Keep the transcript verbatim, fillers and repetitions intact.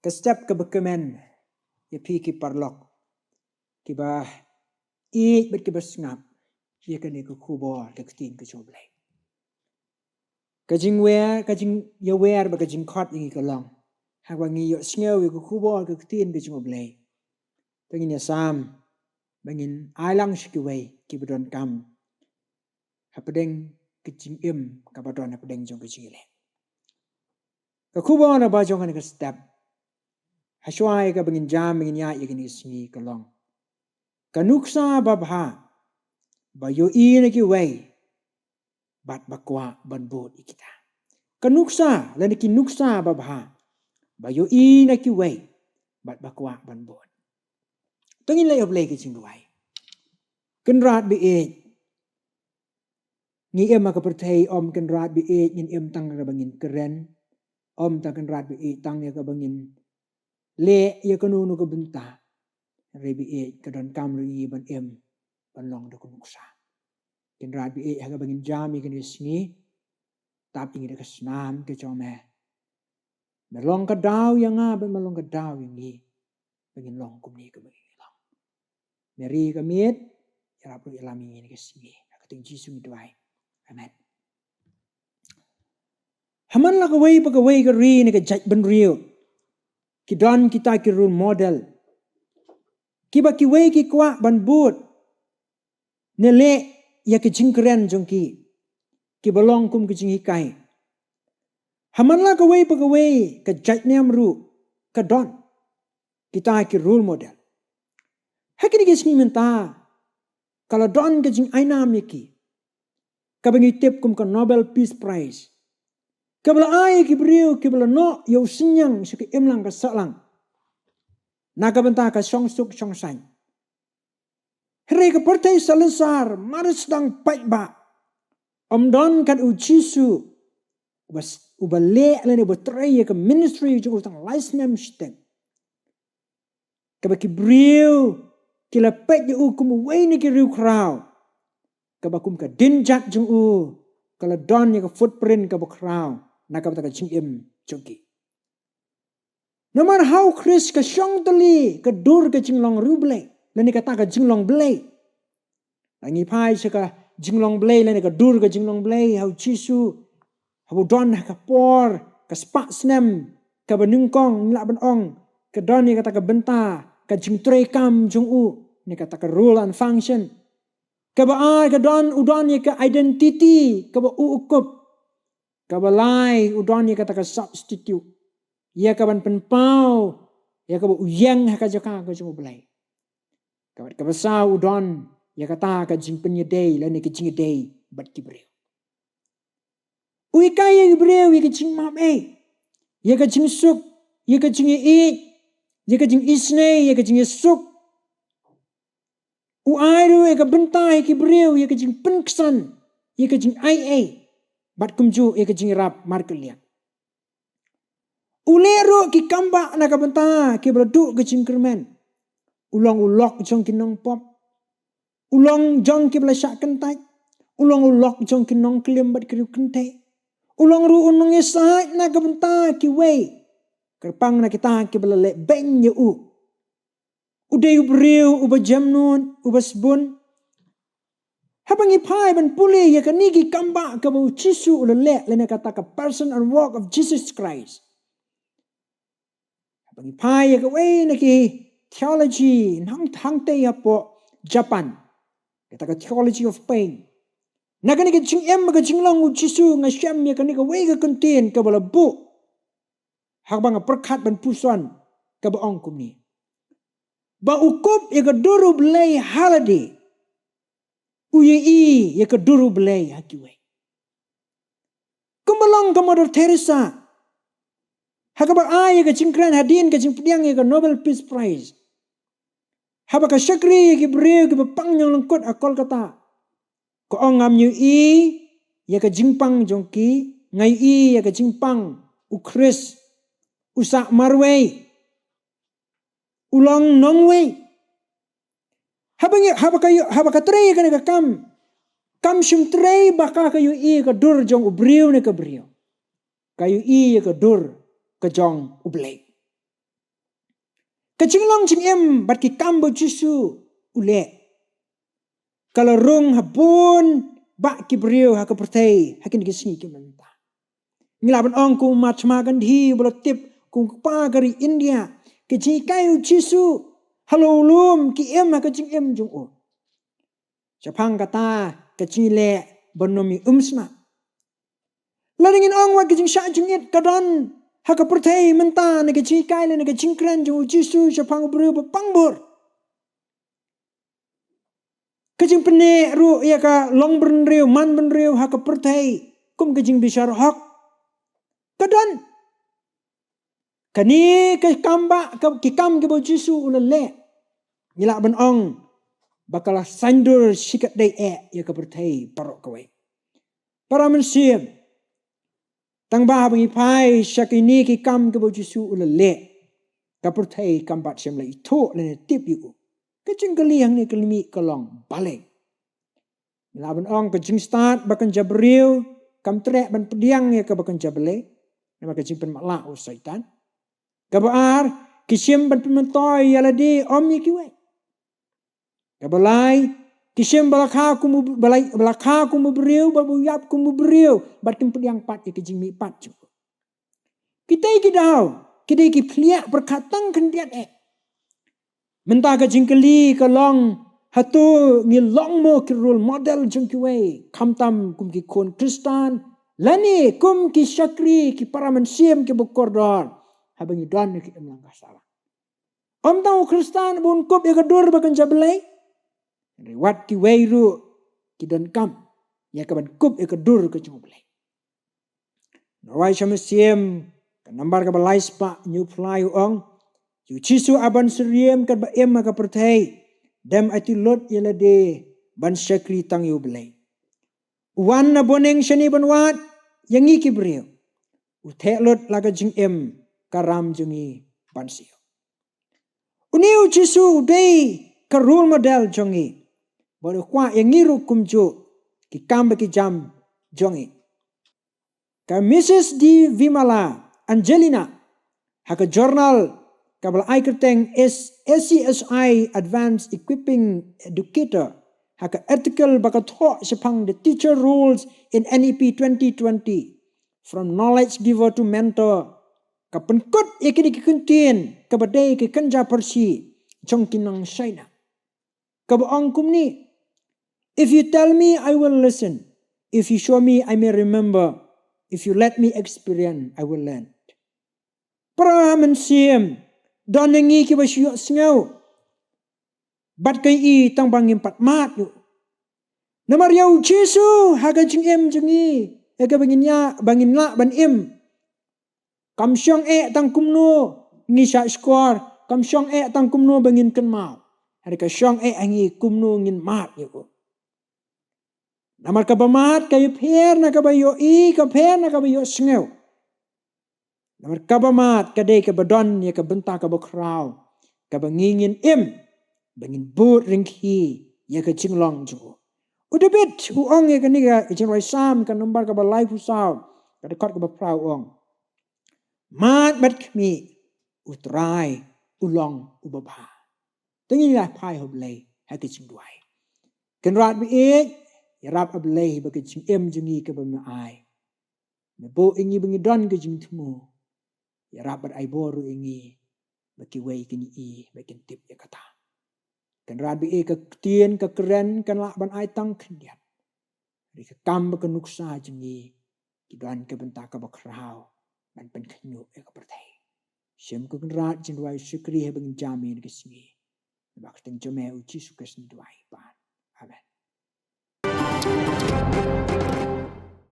Ka step kaba kmen ïa phi ki paralok kiba ïeit bad kiba sngap ïa kane ka khubor ka ktien ka jong U Blei. Ka jingwer, ka jingïawer bad ka jingkhot ïa ngi ka long ha kaba ngi ïohsngew ïa ka khubor ka ktien ka jong U Blei. Te ngin ïasam ba ngin ai lang sha kiwei kiba donkam hapdeng ka jingim kaba don hapdeng jong ka jingïaleh. Ka khubor naba jong kane ka step ha shuwa ïa kaba ngin jam ba ngin ïaid ïa kane ka sngi ka long: Ka nuksa babha ba ïohi na kiwei bad ba kwah ban bud ïa kita. Ka nuksa lane ki nuksa babha ba ïohi na kiwei bad ba kwah ban bud. To ngin leit ha U Blei ka jingduwai. Kynrad ba ïeit, ngi im ha ka pyrthei, ym Kynrad ba ïeit ngin im tang ïa kaba ngin kren, ym tang Kynrad ba ïeit tang ïa kaba ngin leh ïa kano kano ka bynta. Hynrei ba ïeit ka donkam ruh ïa ngi ban im ban long da ka nuksa. Kynrad ba ïeit, ha kaba ngin jam ïa kane ka sngi, tap ïa ngi da ka snam ka jong me. Me long ka daw ïa nga bad me long ka daw ïa ngi ba ngin long kumne kaba ngi long. Me ri ka miet, ïarap ruh ïalam ïa ngi ha kane ka sngi. Ha ka kyrteng Jisu ngi duwai. Amen. Ha man la kawei pa kawei ka ri ne ka jaitbynriew ki don kita ki role model kiba kiwei ki kwah ban bud ne leh ïa ka jingkren jong ki, kiba long kum ka jinghikai. Ha man la kawei pa kawei ka jaitniam ruh ka don kita ki role model. Ha kine ki sngi mynta ka la don ka jingainam ïa ki kaba ngi tip kum ka Nobel Peace Prize, kaba la ai ïa ki briew kiba la noh ïa u synñiang sha ka imlang ka sahlang na ka bynta ka shongsuk shongsaiñ. Hynrei ka pyrthei salonsar mar sdang paidbah, ym don kat u Jisu uba, uba leh lane uba trei ïa ka ministry jong u tang lai snem shiteng, kaba ki briew ki la peit ïa u kum uwei na ki riewkhraw kaba kum ka dynjat jong u ka la don ïa ka footprint kaba khraw na ka bynta ka jingim jong ki. Namar ha u Khrist ka shong tylli ka dur ka jinglong riewblei lane kata ka jinglong Blei. Ngi phai sha ka jinglong Blei lane ka dur ka jinglong Blei ha u Jisu, haba u don ha ka por ka spah snem kaba nyngkong, ngi lah ban ong, ka don ïa kata ka bynta ka jingtreikam jong u, ne kata ka role and function. Kaba ar, ka don, u don ïa ka identity kaba u u kup. Kaba lai, u don ïa kata ka substitute, ïa kaban pynpaw ïa kaba u ïeng ha ka jaka ka jong U Blei. Kaba, kaba saw, u don ïa kata ka jingpynïadei lane ka jingïadei bad ki briew. U hikai ïa ki briew ïa ka jingmap ei, ïa ka jingsuk, ïa ka jingïeit, ïa ka jingisynei, ïa ka jingïasuk. U ai ruh ïa ka bynta ïa ki briew ïa ka jingpynksan, ïa ka jingai ei, bad kumjuh ïa ka jingïarap markylliang. U leh ruh ki kambah na ka bynta kiba la duh ka jingkyrmen. U long u lok jong ki nongpop. U long jong kiba la shah kyntait. U long u lok jong ki nongklim bad ki riewkynthei kynthei. U long ruh u nongïasaid na ka bynta kiwei, kyrpang na kita kiba la leh beiñ ïa u. U dei u briew uba jemnud, uba sbun. Haba ngi phai ban pule ïa kane ki kambah kaba u Jisu u la leh, lane kata ka person and work of Jesus Christ, haba ngi phai ïa kawei na ki theology hangtei hapoh Japan, kata ka theology of pain. Na kane ka jingim ka jinglong u Jisu nga shem ïa kane kawei ka kyntien kaba la buh ha kaba nga pyrkhat ban puson, kaba ong kumne: Ba u kup ïa ka dur U Blei ha lade, u ïohi ïa ka dur U Blei ha kiwei. Kumba long ka Mother Teresa, ha kaba ai ïa ka jingkren hadien ka jingpdiang ïa ka Nobel Peace Prize, haba ka shakri ïa ki briew kiba pang ñiewlyngkut ha Kolkata, ka ong: Ngam ïohi ïa ka jingpang jong ki, nga ïohi ïa ka jingpang u Khrist, u sah marwei, u long nongwei. Haba ngi, haba ka ïoh, haba ka trei ïa kane ka kam, kam shym trei ba ka, ka ïohi ïa ka dur jong u briew ne ka briew. Ka ïohi ïa ka dur ka jong U Blei. Ka jinglong jingim bad ki kam ba u Jisu u leh, ka la rung ha bun bah ki briew ha ka pyrthei ha kine ki sngi ki mynta. Ngi lah ban ong kum u Mahatma Gandhi, ba la tip kum u kpa ka ri India, ka jinghikai u Jisu halor u lum ki im ha ka jingim jong u. Shaphang kata ka jingleh ban ym ïa umsnam. Lada ngin ong wat ka jingshah jingit ka don ha ka pyrthei mynta na ka jinghikai lane ka jingkren jong u Jisu shaphang u briew ba pang bor. Ka jingpynneh ruh ïa ka long bynriew man bynriew ha ka pyrthei kum ka jingbishar hok ka don. Kane ka kam ba, ka, ki kam kiba u Jisu u la leh, ngi lah ban ong ba ka la saiñdur shikatdei eh ïa ka pyrthei baroh kawei. Para mynsiem, tang ba haba ngi phai sha kine ki kam kiba u Jisu u la leh, ka pyrthei kam pat shym la ithuh lane tip ïa u. Ka jingkylli hangne ka la mih ka long balei. Ngi lah ban ong ka jingstad ba kynja briew kam treh ban pdiang ïa kaba kynja Blei, namar ka jingpynmatlah u Soitan. Kaba ar, ki shim ban pynmyntoi ïa lade ym ïa kiwei. Kaba lai, ki shim ba la kha kum u, ba la, ba la kha kum u briew, ba u ïap kum u briew, bad kim pdiang pat ïa ka jingmihpat jong u. Kitei ki daw ki dei ki phliah pyrkhat tang khyndiat eh. Mynta ka jingkylli ka long, hato ngi long mo ki role model jong kiwei, khamtam kum ki khun Khristan lane kum ki shakri, ki para mynsiem kiba kordor, haba ngi don ïa ka imlang ka sahlang. Ym tang u Khristan ba un kup ïa ka dur ba kynja Blei, hynrei wat kiwei ruh ki donkam ïa ka ban kup ïa ka dur ka jong u Blei. Ngi rwai sha Mynsiem ka nambar kaba lai spah hynñiew phew lai, u ong, ïa u Jisu a ban syriem katba im ha ka pyrthei, dem aiti lut ïa lade ban shakri tang ïa u Blei. U wan na bneng shane ban wad ïa ngi ki briew. U theh lut la ka jingim, ka ram jong ngi ban siew. Une u Jisu u dei ka role model jong ngi, bad u kwah ïa ngi ruh kumjuh, ki kam bad ki jam jong ngi. Ka Missus D Vimala Angelina, ha ka journal kaba la ai kyrteng S-, A C S I Advanced Equipping Educator, ha ka article ba ka thoh shaphang The Teacher Roles in N E P twenty twenty, From Knowledge Giver to Mentor, ka pynkut ïa kine ki kyntien kaba dei ki kynja pharshi jong ki nong China, kaba ong kumne: "If you tell me, I will listen. If you show me, I may remember. If you let me experience, I will learn." Para mynsiem, don na ngi kiba shu ïohsngew bad ka ïohi tang ba ngim pat mad ïa u. Namar ïa u Jisu ha ka jingim jong ngi, ïa kaba ngin ïa, ba ngin lah ban im, kam shong eh tang kumno ngi shah shkor, kam shong eh tang kumno ba ngin kynmaw, hynrei ka shong eh ha ngi kumno ngin mad ïa u. Namar kaba mad ka ïapher na kaba ïohi, ka pher na kaba ïohsngew. Namar kaba mad ka dei kaba don ïa ka bynta kaba khraw, kaba ngi ngin im, ba ngin bud ryngkhi ïa ka jinglong jong u. U David u ong ïa kane ha ka Jingrwai Salm ka nambar kaba laiphew saw, ka dkhot kaba phra, u ong: "Mad bad khmih, U Trai u long uba bha." Te ngin ïa phai ha U Blei ha ka jingduwai. Kynrad ba ïeit, ïarap, A Blei, ba ka jingim jong ngi kaba me ai, me buh ïa ngi ba ngi don ka jingthmu. Ïarap bad ai bor ruh ïa ngi ba kiwei kin ïohi, ba kin tip ïa kata. Kynrad ba ïeit, ka ktien, ka kren kan lah ban ai tang khyndiat, hynrei ka kam bad ka nuksa jong ngi ki don ka bynta kaba khraw ban pynkhynñiuh ïa ka pyrthei. Shim ko Kynrad, jingduwai u shakri haba ngin jam ïa ka sngi. Namar ka kyrteng jong me, U Jisu Khrist, ngi duwai ban. Amen.